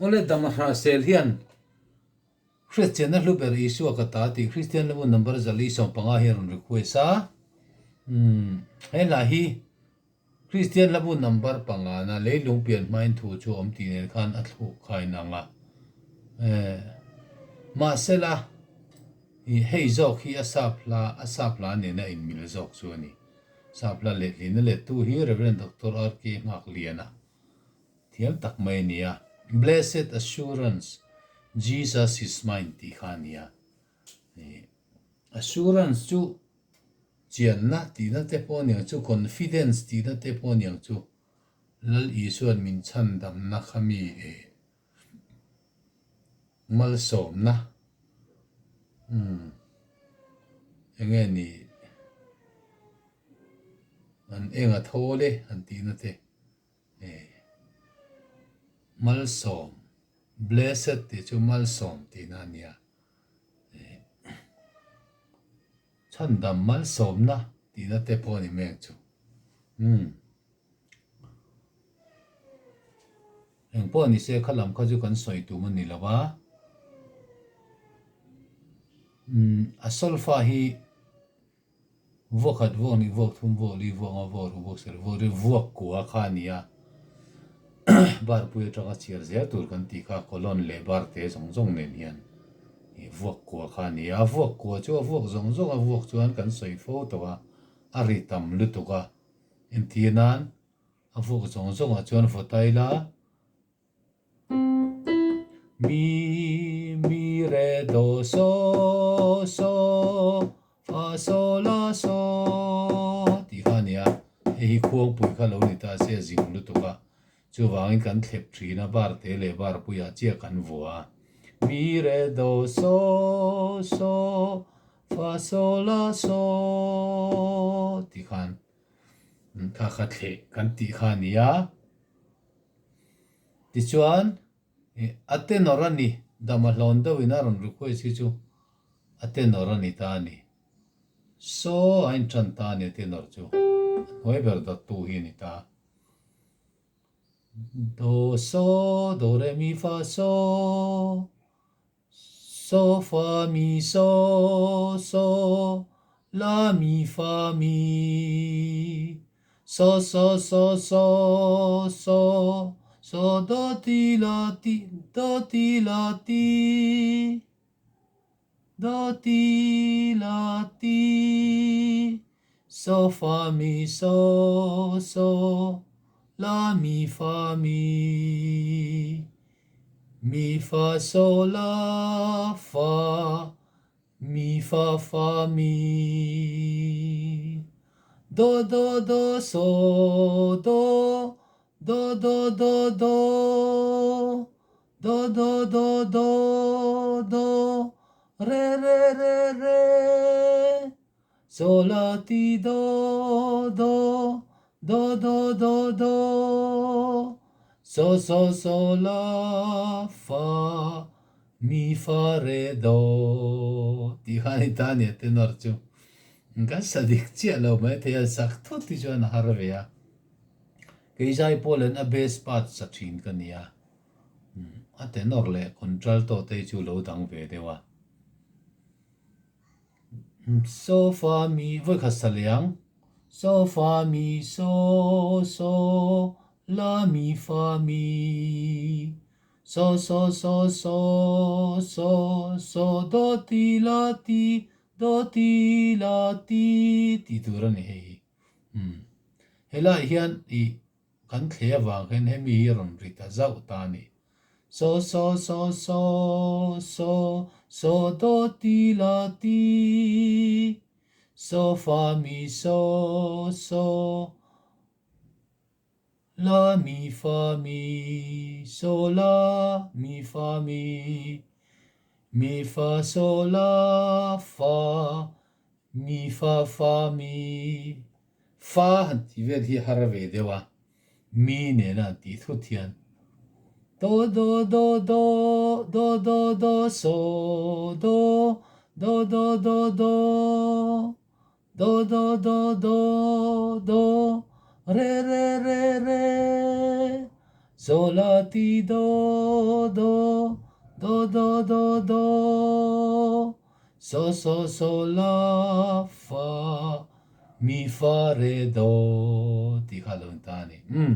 Awle dam a hrahsel hian Hriatchianna hlu ber Isua ka ta tih Kristian Lamûn number 415 hi a rawn request a. Umm, he hla hi Kristian Lamûn number pangana leilung pian hmain thu chu a awm tih nen khan a thluk kha inang a. Eh, mahsela, ih hei zawk hi a sap hla, a sap hla nena inmil zawk chu a ni. Sap hla lehlina lettu hi Rev. Doctor RK Nghakliana. Thiam tak mai a ni a, Blessed Assurance, Jesus is mine tih kha a ni a. Assurance chu chianna tihna te pawh a ni ang chu, confidence tihna te pawh a ni ang chu. Lal Isua'n min chhandamna kha mi malsawmna eng nge ni an eng a thawl e an tihna te. Malsawm, blessed tih chu malsawm tihna a nia. Chhandam malsawmna tihna te pawh a ni mek chu. Umm. Eng pawh ni se kha lam kha chu kan sawi tum a ni lo va. Umm a solfa hi Vuak khat, vuak hnih, vuak thum, vuak li, vuak nga, vuak ruk, vuak sarih, vuak riat, vuak kua kha a ni a. Bar pui atanga chhiar zel tur kan tih kha colon leh bar te zawng zawng nen hian vuak kua kha a ni a. Vuak kua chu a vuak zawng zawng a vuak chuan kan sawi fo tawh a, a ri tam lutuk a. Entir nan a vuak zawng zawngah chuan vawtaila Mi, mi, re, do, so, so, fa, so, la, so tih kha a ni a. Hei hi khuangpui kha lo ni ta se a zing lutuk a. Chuvangin kan thlep thin a, bar te leh bar puiah chiah kan vua a. Mi, re, do, so, so, fa, so, la, so tih khan kha kha thleh kan tih kha a ni a. Tichuan, a tenor a ni, dam a hlawn deuhin a rawn request hi chu a tenor a ni ta a ni. Saw a intan ta a ni a tenor chu, a hnuai ber dawttu hi a ni ta. Do, so, do, re, mi, fa, so. So fa mi so so la mi fa mi so so so so so so do ti la ti do ti la ti do ti la ti so fa mi so so la mi fa mi Mi fa so la fa mi fa fa mi Do do do so do do do do do do do do do do re re re re so la ti do do do do do do so so so la fa mi fa re do tih kha a ni ta a ni a tenor chu kan sa dik chiah lo mai thei a sak thut hi chuan a har ve a kei zai pawh len a bass part sa thin ka ni a a tenor leh contralto te hi chu lo dang ve deuh a. So fa mi vawi khat sa leh ang. So fa mi so so la mi fa mi so so so so so so do ti la ti do ti la ti tih tur a ni hei hi. Umm helaiah hian ih Kan thle avang hian hemi hi a rawn ri ta zauh ta a ni. So so so so so so do ti la ti so fa mi so so la mi fa mi so la mi fa mi mi fa so la fa Mi fa fa mi fa han tih vel hi har ve deuh a, mi nena an tih thut hian do do do do do do do so do do do do do do do do do do re re re re. So la ti do do do do do do so so so la fa mi fa re do tih kha a lo in ta a ni. Umm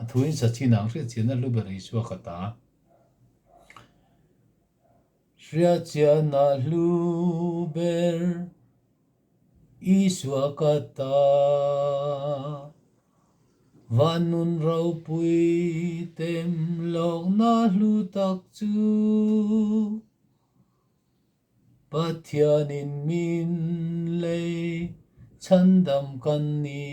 a thu in sa chin ang hriat chian a hlu ber Isua ka ta. Hriat chian a hlu ber Isua ka ta. Van nun ropui tem lawkna hlu tak chu Pathianin min lei chhandam kan ni.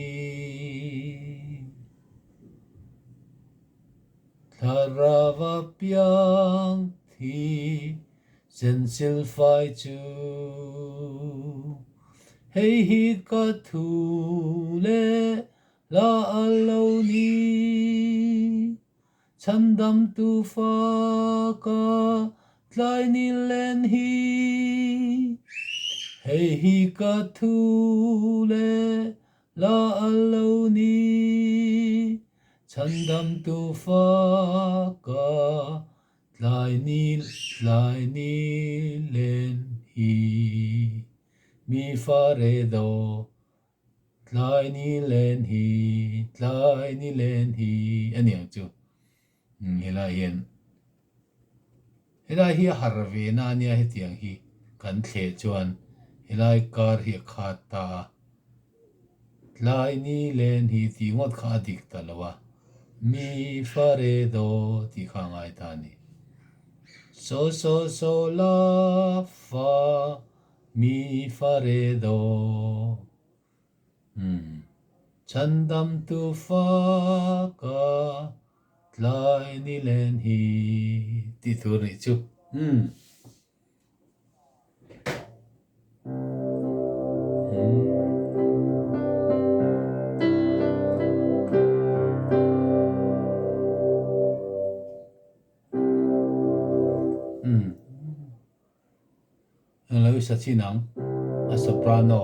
Thlarau piang thi Sensil fai chu hei hi ka thu leh hla a lo ni. Chhandamtu fa ka tlai ni len hi. Hei hi ka thu leh hla a lo ni. Chhandamtu fa ka Tlai ni tlai ni len hi mi fa re do Tlai ni len hi tlai ni len hi a ni ang chu helai hian helai hi a har ve na a nia hetiang hi kan thleh chuan helai kar hi a khat ta a. Tlai ni len hi tih ngawt kha a dik ta lo a, mi fa re do tih kha a ngai ta a ni. So so so la fa mi fa re do. Umm. Chhandam tu fa ka tlai ni len hi tih tur nih chu. Umm. Englo i sa chin ang a soprano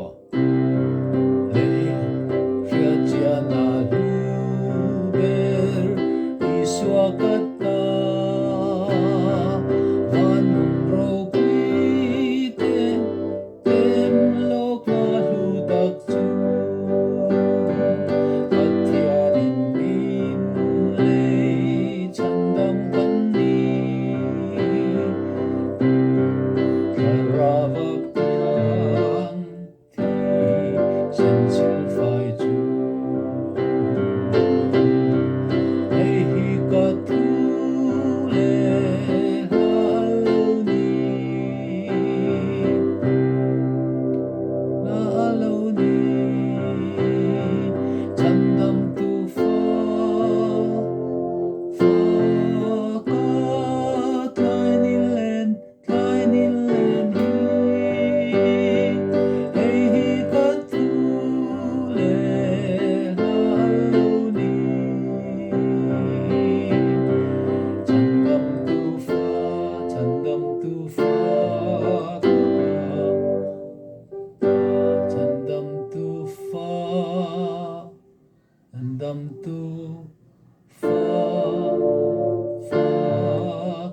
leh hriatchian a hlu ber Isua ka ta van nun ropui te tem lawk a hlu tak chu Pathianin min lei chhandam kan ni. Thlarau a piang thi sensil fai chu. Hei hi ka thu leh hla lo ni, hla lo ni, chhandam tu fa. Fa ka tlai ni len, tlai ni len hi, hei hi ka thu leh hla lo ni. Chhandam tu fa, chhandam tu fa ka, chhandam tu fa. An damtu fa fa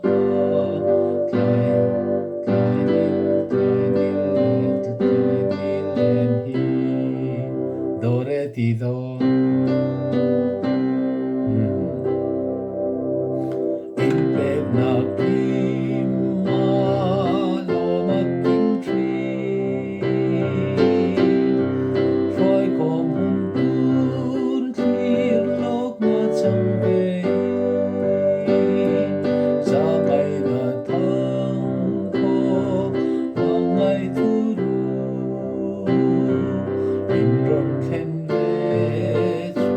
ka tlai tlai ni tlai ni le tlai ni len hi do re ti do. Inpeknak kim ma lawm a kim thin. Hruaikhawm hun tur thlir lawk na chang ve hi. Zahngaihna thang khaw hmangaih thu ru. In rawn thlen ve chu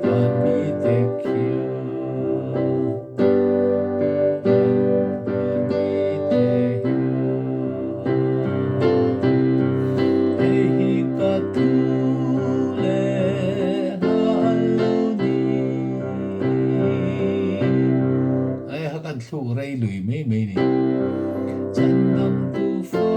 van mi te khian. Van mi te hian. Hei hi ka thu leh hla an lo ni. Ai ha kan thluk rei lui mai mai ni. Chandam tu fa.